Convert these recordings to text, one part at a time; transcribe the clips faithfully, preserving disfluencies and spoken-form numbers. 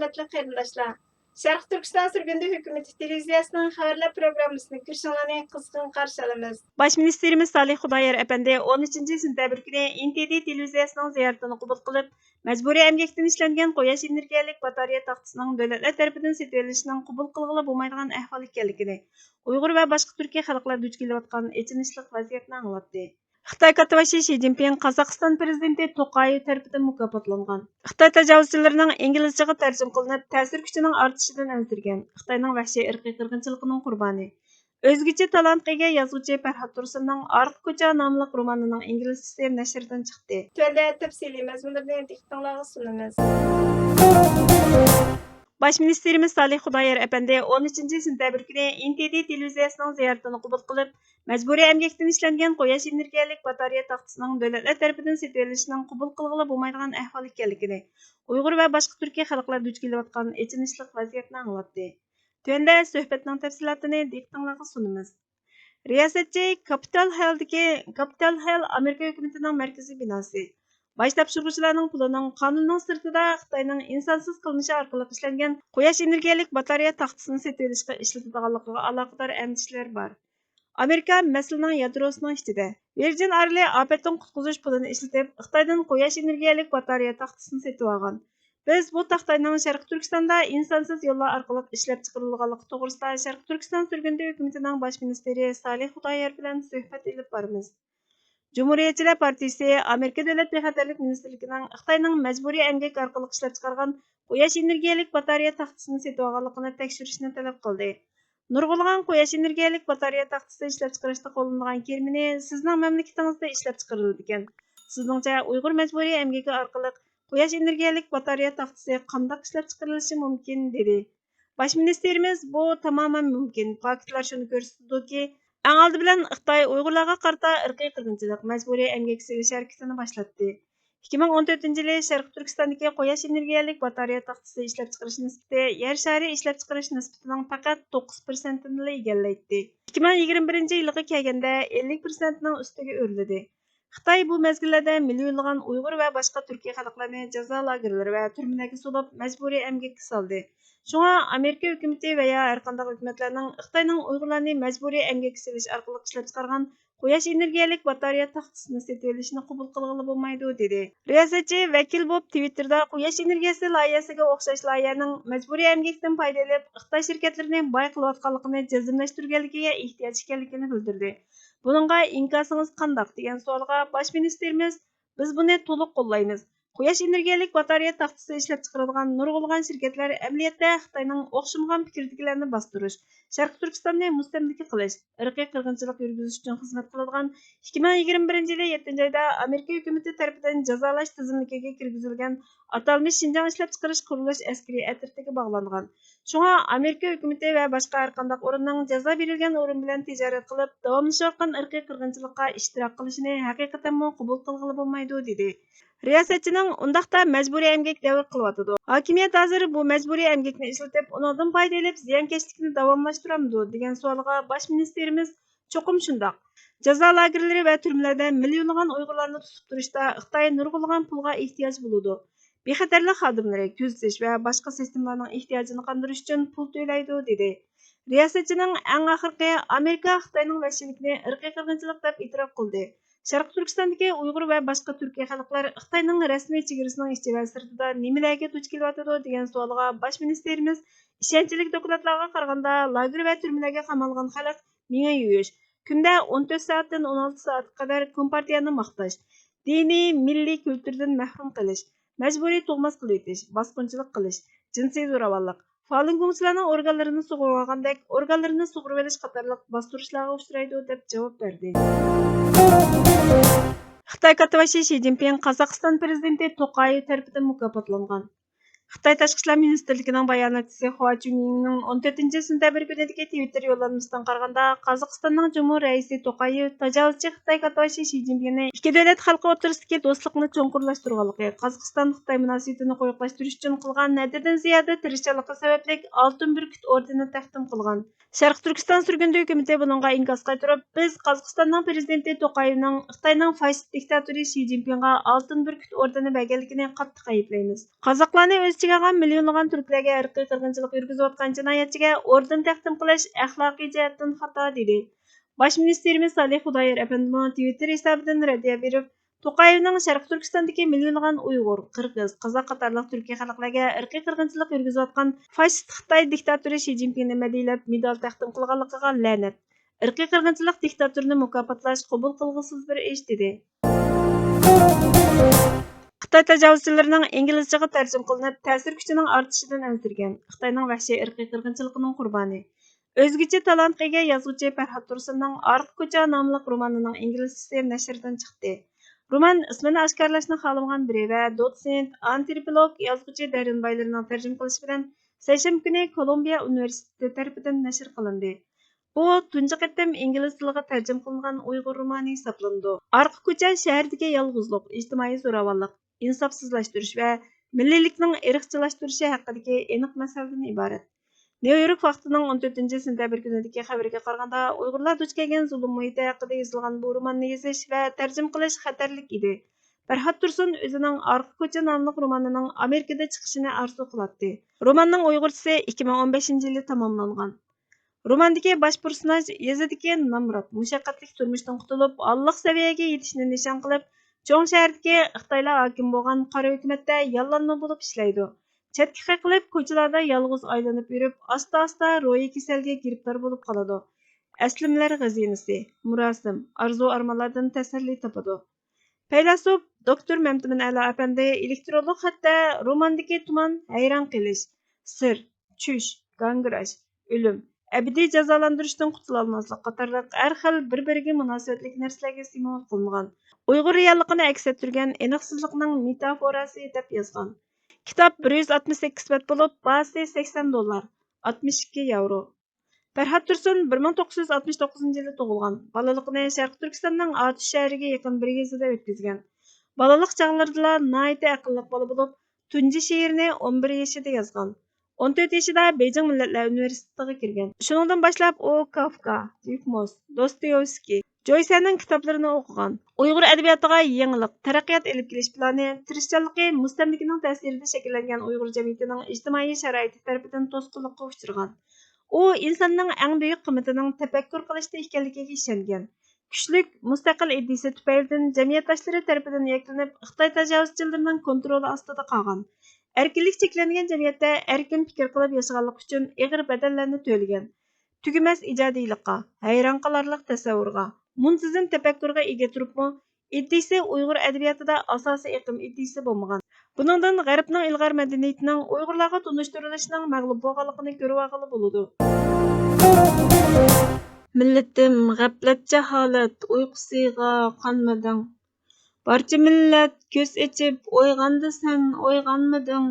ھۆرمەتلىك قېرىنداشلار، شەرقىي تۈركىستان سۈرگۈندە ھۆكۈمىتى تېلېۋىزىيەسىنىڭ خەۋەرلەر پروگراممىسىنى كۆرۈشۈڭلارنى قىزغىن قارشى ئالىمىز. باش مىنىستىرىمىز سالىھ خۇدايار ئەپەندى ئون ئۈچىنچى سېنتەبىر كۈنى ئېن تى دى تېلېۋىزىيەسىنىڭ زىيارىتىنى قوبۇل قىلىپ، مەجبۇرىي ئەمگەكتىن ئىشلەنگەن قۇياش ئېنېرگىيەلىك باتارېيە تاختىسىنىڭ دۆلەتلەر تەرىپىدىن سېتىۋېلىشىنىڭ قوبۇل قىلغىلى بولمايدىغان ئەھۋال ئىكەنلىكىنى، ئۇيغۇر ۋە باشقا تۈركىي خەلقلەر دۇچ كېلىۋاتقان ئېچىنىشلىق ۋەزىيەتنى ئاڭلاتتى. خىتاي كاتتىباشى شى جىنپىڭ قازاقىستان پىرېزىدېنتى توقايېۋ تەرىپىدىن مۇكاپاتلانغان. خىتاي تاجاۋۇزچىلىرىنىڭ ئىنگلىزچىغا تەرجىمە قىلىنىپ، تەسىر كۈچىنىڭ ئارتىشىدىن ئەنسىرىگەن خىتاينىڭ ۋەھشىي ئىرقىي قىرغىنچىلىقىنىڭ قۇربانى، ئۆزگىچە تالانتقا ئىگە يازغۇچى پەرھات تۇرسۇننىڭ ئارقا كوچا ناملىق رومانىنىڭ ئىنگلىزچىسى نەشردىن چىقتى. تۆۋەندە تەپسىلىي مەزمۇنلىرىنى دىققىتىڭلارغا سۇنىمىز. باش مىنىستىرىمىز سالىھ خۇدايار ئەپەندى ئون ئۈچىنچى سېنتەبىر كۈنى ئېن تى دى تېلېۋىزىيەسىنىڭ زىيارىتىنى قوبۇل قىلىپ، مەجبۇرىي ئەمگەكتىن ئىشلەنگەن قۇياش ئېنېرگىيەلىك باتارېيە تاختىسىنىڭ دۆلەتلەر تەرىپىدىن سېتىۋېلىشىنىڭ قوبۇل قىلغىلى بولمايدىغان ئەھۋال ئىكەنلىكىنى، ئۇيغۇر ۋە باشقا تۈركىي خەلقلەر دۇچ كېلىۋاتقان ئېچىنىشلىق ۋەزىيەتنى ئاڭلاتتى. تۆۋەندە سۆھبەتنىڭ تەپسىلاتىنى دىققىتىڭلارغا سۇنىمىز. رىياسەتچى كاپىتال ھېلدىكى، كاپىتال ھېل ئامېرىكا ھۆكۈمىتىنىڭ مەركىزىي بىناسى، باج تاپشۇرغۇچىلارنىڭ پۇلىنىڭ قانۇننىڭ سىرتىدا خىتاينىڭ ئىنسانسىز قىلمىشى ئارقىلىق ئىشلەنگەن قۇياش ئېنېرگىيەلىك باتارېيە تاختىسىنى سېتىۋېلىشقا ئىشلىتىدىغانلىقىغا ئالاقىدار ئەندىشىلەر بار. ئامېرىكا مەسىلىنىڭ يادروسىنىڭ ئىچىدە، ۋىرجىن ئارىلى ئاپەتتىن قۇتقۇزۇش پۇلىنى ئىشلىتىپ، خىتايدىن قۇياش ئېنېرگىيەلىك باتارېيە تاختىسىنى سېتىۋالغان. بىز بۇ تاختاينىڭ شەرقىي تۈركىستاندا ئىنسانسىز يوللار ئارقىلىق ئىشلەپچىقىرىلغانلىقى توغرىسىدا شەرقىي تۈركىستان سۈرگۈندە ھۆكۈمىتىنىڭ باش مىنىستىرى سالىھ خۇدايار بىلەن سۆھبەت ئېلىپ بارىمىز. جۇمھۇرىيەتچىلەر پارتىيىسى ئامېرىكا دۆلەت بىخەتەرلىك مىنىستىرلىكىنىڭ خىتاينىڭ مەجبۇرىي ئەمگەك ئارقىلىق ئىشلەپچىقارغان قۇياش ئېنېرگىيەلىك باتارېيە تاختىسىنى سېتىۋالغانلىقىنى تەكشۈرۈشنى تەلەپ قىلدى. نۇرغۇنلىغان قۇياش ئېنېرگىيەلىك باتارېيە تاختىسى ئىشلەپچىقىرىشتا قوللىنىلغان كىرىمىنى سىزنىڭ مەملىكىتىڭىزدە ئىشلەپچىقىرىلىدىكەن. سىزنىڭچە ئۇيغۇر مەجبۇرىي ئەمگىكى ئارقىلىق قۇياش ئېنېرگىيەلىك باتارېيە تاختىسى قانداق ئىشلەپچىقىرىلىشى مۇمكىن؟ دېدى. باش مىنىستىرىمىز، بۇ تامامەن مۇمكىن. پاكىتلار شۇنى كۆرسىتىدۇكى، ئەڭ ئالدى بىلەن خىتاي ئۇيغۇرلارغا قارىتا ئىرقىي قىرغىنچىلىق، مەجبۇرىي ئەمگەك سېلىش ھەرىكىتىنى باشلاتتى. ئىككى مىڭ ئون تۆتىنچى يىلى شەرقىي تۈركىستاندىكى قۇياش ئېنېرگىيەلىك باتارېيە تاختىسى ئىشلەپچىقىرىش نىسبىتى يەر شارى ئىشلەپچىقىرىش نىسبىتىنىڭ پەقەت توققۇز پىرسەنتىنىلا ئىگىلەيتتى. ئىككى مىڭ يىگىرمە بىرىنچى يىلىغا كەلگەندە ئەللىك پىرسەنتنىڭ ئۈستىگە ئۆرلىدى. خىتاي بۇ مەزگىللەردە مىليونلىغان ئۇيغۇر ۋە باشقا تۈركىي خەلقلەرنى جازا لاگېرلىرى ۋە تۈرمىلەرگە سولاپ، مەجبۇرىي ئەمگەككە سالدى. شۇڭا ئامېرىكا ھۆكۈمىتى ۋە يا ھەرقانداق ھۆكۈمەتلەرنىڭ خىتاينىڭ ئۇيغۇرلارنى مەجبۇرىي ئەمگەككە سېلىش ئارقىلىق ئىشلەپچىقارغان قۇياش ئېنېرگىيەلىك باتارېيە تاختىسىنى سېتىۋېلىشىنى قوبۇل قىلغىلى بولمايدۇ، دېدى. رىياسەتچى ۋەكىل بولۇپ تىۋىتتېردا قۇياش ئېنېرگىيەسى لايىھەسىگە ئوخشاش لايىھەنىڭ مەجبۇرىي ئەمگەكتىن پايدا ئېلىپ، خىتاي شىركەتلىرىنى باي قىلىۋاتقانلىقىنى جەزملەشتۈرگەنلىكىگە ئېھتىياج ئىكەنلىكىنى بىلدۈردى. بۇنىڭغا ئىنكاسىڭىز قانداق؟ دېگەن سوئالغا باش مىنىستىرىمىز، بىز بۇنى تولۇق قوللايمىز. قۇياش ئېنېرگىيەلىك باتارېيە تاختىسى ئىشلەپچىقىرىدىغان نۇرغۇنلىغان شىركەتلەر ئەمەلىيەتتە خىتاينىڭ ئوخشىمىغان پىكىردىكىلەرنى باستۇرۇش، شەرقىي تۈركىستاننى مۇستەملىكە قىلىش، ئىرقىي قىرغىنچىلىق يۈرگۈزۈش ئۈچۈن خىزمەت قىلىدىغان ئىككى مىڭ يىگىرمە بىرىنچى يىلى يەتتىنچى ئايدا ئامېرىكا ھۆكۈمىتى تەرىپىدىن جازالاش تىزىملىكىگە كىرگۈزۈلگەن ئاتالمىش شىنجاڭ ئىشلەپچىقىرىش قۇرۇلۇش ئەسكىرى ئەترىتىگە باغلانغان. شۇڭا ئامېرىكا ھۆكۈمىتى ۋە باشقا ھەرقانداق ئورۇننىڭ جازا بېرىلگەن ئورۇن بىلەن تىجارەت قىلىپ، داۋاملىشىۋاتقان ئىرقىي قىرغىنچىلىققا ئىشتىراك قىلىشىنى ھەقىقەتەنمۇ قوبۇل قىلغىلى بولمايدۇ، دېدى. رىياسەتچىنىڭ ئۇنداقتا مەجبۇرىي ئەمگەك دەۋر قىلىۋاتىدۇ. ھاكىمىيەت ھازىر بۇ مەجبۇرىي ئەمگەكنى ئىشلىتىپ، ئۇنىڭدىن پايدا ئېلىپ، زىيانكەشلىكنى داۋاملاشتۇرامدۇ؟ دېگەن سوئالغا باش مىنىستىرىمىز، چوقۇم شۇنداق. جازا لاگېرلىرى ۋە تۈرمىلەردە مىليونلىغان ئۇيغۇرلارنى تۇتۇپ تۇرۇشتا خىتاي نۇرغۇنلىغان پۇلغا ئېھتىياج بولىدۇ. بىخەتەرلىك خادىملىرى، كۆزىتىش ۋە باشقا سىستېمىلارنىڭ ئېھتىياجىنى قاندۇرۇش ئۈچۈن پۇل تۆلەيدۇ، دېدى. رىياسەتچىنىڭ ئەڭ ئاخىرقى ئامېرىكا خىتاينىڭ ۋەھشىيلىكىنى ئىرقىي قىرغىنچىلىق دەپ ئېتىراپ قىلدى. شەرقىي تۈركىستاندىكى ئۇيغۇر ۋە باشقا تۈركىي خەلقلەر خىتاينىڭ رەسمىي چېگرىسىنىڭ ئىچى ۋە سىرتىدا نېمىلەرگە دۇچ كېلىۋاتىدۇ دېگەن سوئالغا باش مىنىستىرىمىز، ئىشەنچلىك دوكلاتلارغا قارىغاندا، لاگېر ۋە تۈرمىلەرگە قامالغان خەلق مېڭە يۇيۇش، كۈندە ئون تۆت سائەتتىن ئون ئالتە سائەتكە قەدەر كومپارتىيەنى ماختاش، دىنىي، مىللىي كۈلتۈردىن مەھرۇم قىلىش، مەجبۇرىي تۇغماس قىلىۋېتىش، باسقۇنچىلىق قىلىش، جىنسىي زوراۋانلىق، فالۇنگوڭچىلارنىڭ ئورگانلىرىنى سۇغۇرۇۋالغاندەك ئورگانلىرىنى سۇغۇرۇۋېلىش قاتارلىق باستۇرۇشلارغا ئۇچرايدۇ، دەپ جاۋاب بەردى. خىتاي كاتتىباشى شى جىنپىڭ قازاقىستان پىرېزىدېنتى توقايېۋ تەرىپىدىن مۇكاپاتلانغان. خىتاي تاشقى ئىشلار مىنىستىرلىكىنىڭ باياناتچىسى خۇا چۈنيىڭنىڭ ئون تۆتىنچى سېنتەبىر كۈنىدىكى تىۋىتتېر يوللانمىسىدىن قارىغاندا، قازاقىستاننىڭ جۇمھۇر رەئىسى توقايېۋ تاجاۋۇزچى خىتاي كاتتىباشى شى جىنپىڭنى ئىككى دۆلەت خەلقى ئوتتۇرىسىدىكى دوستلۇقنى چوڭقۇرلاشتۇرغانلىقى، قازاقىستان خىتاي مۇناسىۋىتىنى قويۇقلاشتۇرۇش ئۈچۈن قىلغان ھەددىدىن زىيادە تىرىشچانلىقى سەۋەبلىك ئالتۇن بۈركۈت ئوردېنى تەقدىم قىلغان. شەرقىي تۈركىستان سۈرگۈندە ھۆكۈمىتى بۇنىڭغا ئىنكاس قايتۇرۇپ، بىز قازاقىستاننىڭ پىرېزىدېنتى توقايېۋنىڭ خىتاينىڭ فاشىست دىكتاتورى شى جىنپىڭغا ئالتۇن بۈركۈت ئوردېنى بەرگەنلىكىنى قاتتىق ئەيىبلەيمىز. قازاقلارنى ئۆز ئىچىگە ئالغان مىليونلىغان تۈركلەرگە ئىرقىي قىرغىنچىلىق يۈرگۈزۈۋاتقان جىنايەتچىگە ئوردېن تەقدىم قىلىش ئەخلاقىي جەھەتتىن خاتا، دېدى. باش مىنىستىرىمىز سالىھ خۇدايار ئەپەندىمۇ تىۋىتتېر ھېسابىدىن رەددىيە بېرىپ، توقايېۋنىڭ شەرقىي تۈركىستاندىكى مىليونلىغان ئۇيغۇر، قىرغىز، قازاق قاتارلىق تۈركىي خەلقلەرگە ئىرقىي قىرغىنچىلىق يۈرگۈزۈۋاتقان فاشىست خىتاي دىكتاتورى شى جىنپىڭنى مەدھىيەلەپ مېدال تەقدىم قىلغانلىقىغا لەنەت. ئىرقىي قىرغىنچىلىق دىكتاتورىنى مۇكاپاتلاش قوبۇل قىلغۇسىز بىر ئىش، دېدى. خىتاي تاجاۋۇزچىلىرىنىڭ ئىنگلىزچىغا تەرجىمە قىلىنىپ، تەسىر كۈچىنىڭ ئارتىشىدىن ئەنسىرىگەن خىتاينىڭ ۋەھشىي ئىرقىي قىرغىنچىلىقىنىڭ قۇربانى، ئۆزگىچە تالانتقا ئىگە يازغۇچى پەرھات تۇرسۇننىڭ ئارقا كوچا ناملىق رومانىنىڭ ئىنگلىزچىسى نەشردىن چىقتى. رومان ئىسمىنى ئاشكارىلاشنى خالىمىغان بىرى ۋە دوتسېنت، ئانتروپولوگ، يازغۇچى دەررېن بايلېرنىڭ تەرجىمە قىلىشى بىلەن سەيشەنبە كۈنى كولومبىيە ئۇنىۋېرسىتېتى تەرىپىدىن نەشر قىلىندى. بۇ تۇنجى قېتىم ئىنگلىز تىلىغا تەرجىمە قىلىنغان ئۇيغۇر رومانى ھېسابلىنىدۇ. ئارقا كوچا شەھىرىدىكى يالغۇزلۇق، ئىجتىمائىي زوراۋانلىق، ئىنساپسىزلاشتۇرۇش ۋە مىللىيلىكنىڭ ئىرقچىلاشتۇرۇشى ھەققىدىكى ئېنىق مەسىلىدىن ئىبارەت. نيۇ يورك ۋاقتىنىڭ ئون تۆتىنچى سېنتەبىر كۈنىدىكى خەۋىرىگە قارىغاندا، ئۇيغۇرلار دۇچ كەلگەن زۇلۇم مۇھىتى ھەققىدە يېزىلغان بۇ روماننى يېزىش ۋە تەرجىمە قىلىش خەتەرلىك ئىدى. پەرھات تۇرسۇن ئۆزىنىڭ ئارقا كوچا ناملىق رومانىنىڭ ئامېرىكىدا چىقىشىنى ئارزۇ قىلاتتى. روماننىڭ ئۇيغۇرچىسى ئىككى مىڭ ئون بەشىنچى يىلى تاماملانغان. روماندىكى باش پېرسوناژ يېزىدىكى نامرات، مۇشەققەتلىك تۇرمۇشتىن قۇتۇلۇپ، ھاللىق سەۋىيەگە يېتىشنى نىشان قىلىپ، چوڭ شەھەردىكى خىتايلار ھاكىم بولغان قارا ھۆكۈمەتتە ياللانما بولۇپ ئىشلەيدۇ. چەتكە قېقىلىپ، كوچىلاردا يالغۇز ئايلىنىپ يۈرۈپ، ئاستا-ئاستا روھىي كېسەلگە گىرىپتار بولۇپ قالىدۇ. ئەسلىمىلەر خەزىنىسى، مۇراسىم، ئارزۇ-ئارمانلاردىن تەسەللى تاپىدۇ. پەيلاسوپ دوكتور مەمتىمىن ئەلا ئەپەندى ئېلېكترونلۇق خەتتە روماندىكى تۇمان، ھەيران قېلىش، سىر، چۈش، گاڭگىراش، ئۆلۈم، ئەبەدىي جازالاندۇرۇشتىن قۇتۇلالماسلىق قاتارلىق ھەر خىل بىر-بىرىگە مۇناسىۋەتلىك نەرسىلەرگە سىمۋول قىلىنغان، ئۇيغۇر رېئاللىقىنى ئەكس ئەتتۈرگەن ئېنىقسىزلىقنىڭ مېتافوراسى دەپ يازغان. كىتاب بىر يۈز ئاتمىش سەككىز بەت بولۇپ، باھاسى سەكسەن دوللار، ئاتمىش ئىككى ياۋرو. پەرھات تۇرسۇن بىر مىڭ توققۇز يۈز ئاتمىش توققۇزىنچى يىلى تۇغۇلغان. بالىلىقىنى شەرقىي تۈركىستاننىڭ ئاتۇش شەھىرىگە يېقىن بىر يېزىدا ئۆتكۈزگەن. بالىلىق چاغلىرىدىلا ناھايىتى ئەقىللىق بالا بولۇپ، تۇنجى شېئىرىنى ئون بىر يېشىدا يازغان. ئون تۆت يېشىدا بېيجىڭ مىللەتلەر ئۇنىۋېرسىتېتىغا كىرگەن. شۇنىڭدىن باشلاپ ئۇ كافكا، ديۇكموس، دوستويېۋسكىي، جويسەننىڭ كىتابلىرىنى ئوقۇغان. ئۇيغۇر ئەدەبىياتىغا يېڭىلىق، تەرەققىيات ئېلىپ كېلىش پىلانى، تىرىشچانلىقى، مۇستەملىكىنىڭ تەسىرىدە شەكىللەنگەن ئۇيغۇر جەمئىيىتىنىڭ ئىجتىمائىي شارائىتى تەرىپىدىن توسقۇنلۇققا ئۇچرىغان. ئۇ ئىنساننىڭ ئەڭ بۈيۈك قىممىتىنىڭ تەپەككۇر قىلىشتا ئىكەنلىكىگە ئىشەنگەن. كۈچلۈك، مۇستەقىل ئىدىيىسى تۈپەيلىدىن جەمئىيەتداشلىرى تەرىپىدىن يەكلىنىپ، خىتاي تاجاۋۇزچىلىرىنىڭ كونترولى ئاستىدا قالغان. ئەركىنلىك چەكلەنگەن جەمئىيەتتە ئەركىن پىكىر قىلىپ ياشىغانلىقى ئۈچۈن ئېغىر بەدەللەرنى تۆلىگەن. تۈگىمەس ئىجادىيلىققا، ھەيران قالارلىق تەسەۋۋۇرغا، مۇنتىزىم تەپەككۇرغا ئىگە تۇرۇپمۇ، ئىدىيىسى ئۇيغۇر ئەدەبىياتىدا ئاساسىي ئېقىم ئىدىيىسى بولمىغان. بۇنىڭدىن غەربنىڭ ئىلغار مەدەنىيىتىنىڭ ئۇيغۇرلارغا تونۇشتۇرۇلۇشىنىڭ مەغلۇپ بولغانلىقىنى كۆرۈۋالغىلى بولىدۇ. مىللىتىم، غەپلەت، جاھالەت ئۇيقۇسىغا قانمىدىڭ. بارچە مىللەت كۆز ئېچىپ ئويغاندى، سەن ئويغانمىدىڭ.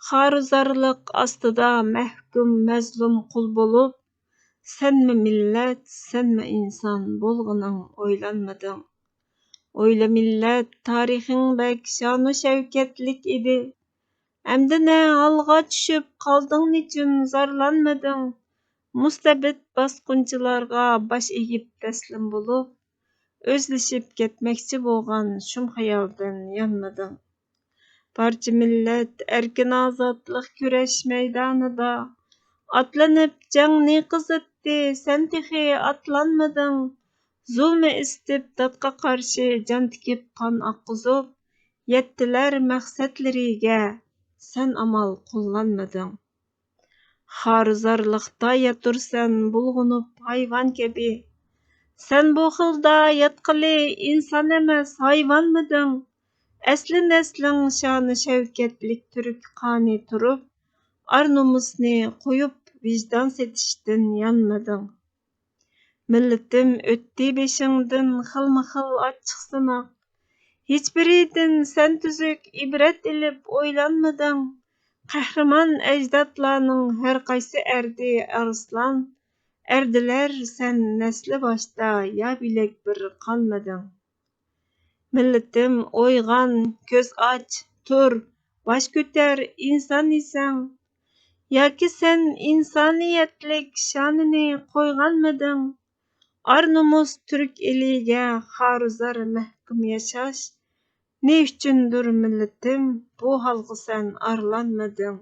خارۇزارلىق ئاستىدا مەھكۇم، مەزلۇم قۇل بولۇپ، سەنمۇ مىللەت، سەنمۇ ئىنسان بولغىنىڭ ئويلانمىدىڭ. ئويلا مىللەت، تارىخىڭ بەك شانۇ شەۋكەتلىك ئىدى. ئەمدى نە ھالغا چۈشۈپ قالدىڭ، نېچۈن زارلانمىدىڭ؟ مۇستەبىت باسقۇنچىلارغا باش ئېگىپ تەسلىم بولۇپ، ئۆزلىشىپ كەتمەكچى بولغان شۇم خىيالدىن يانمىدىڭ. بارچە مىللەت ئەركىن ئازادلىق كۈرەش مەيدانىدا ئاتلىنىپ جەڭنى قىزىتتى، سەن تېخى ئاتلانمىدىڭ. زۇلمى ئىسسىتىپ داتقا قارشى جان تىكىپ قان ئاققۇزۇپ، يەتتىلەر مەقسەتلىرىگە، سەن ئامال قوللانمىدىڭ. خارۇزارلىقتا ياتۇرسەن بۇلغىنىپ ھايۋان كەبى. سەن بۇ خىلدا ياتقىلى ئىنسان ئەمەس، ھايۋانمىدىڭ؟ ئەسلى نەسلىڭ شانۇ شەۋكەتلىك تۈرك قانى تۇرۇپ، ئار نومۇسنى قويۇپ، ۋىجدان سېتىشتىن يانمىدىڭ. مىللىتىم، ئۆتتى بېشىڭدىن خىلمۇ خىل ئاچچىق سىناق. ھېچبىرىدىن سەن تۈزۈك ئىبرەت ئېلىپ ئويلانمىدىڭ؟ قەھرىمان ئەجدادلارنىڭ ھەر قايسى ئەردى ئارسلان، ئەردىلەر سەن نەسلى باشتا يا بىلەك بىر قانمىدىڭ. مىللىتىم، ئويغان، كۆز ئاچ، تۇر، باش كۆتەر، ئىنسان ئىسەڭ. ياكى سەن ئىنسانىيەتلىك شانىنى قويغانمىدىڭ؟ ئار نومۇس تۈرك ئېلىگە خارۇزار مەھكۇم ياشاش، نېمە ئۈچۈندۇر مىللىتىم، بۇ ھالغا سەن ئارىلانمىدىڭ.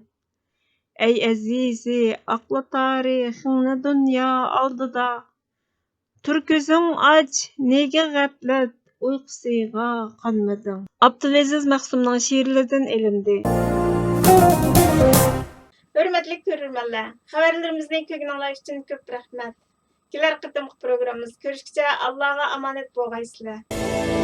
ئەي ئەزىزى، ئاقلا تارىخىڭنى دۇنيا ئالدىدا. تۇر كۆزۈڭ ئاچ، نېگە غەپلەت ئۇيقۇسىغا قانمىدىڭ؟ ئابدۇلئەزىز مەخسۇمنىڭ شېئىرلىرىدىن ئېلىندى. ھۆرمەتلىك كۆرۈرمەنلەر، خەۋەرلىرىمىزنى كۆرگىنىڭلار ئۈچۈن كۆپ رەھمەت. كېلەر قېتىمقى پروگراممىمىزدا كۆرۈشكىچە ئاللاغا ئامانەت بولغايسىلەر.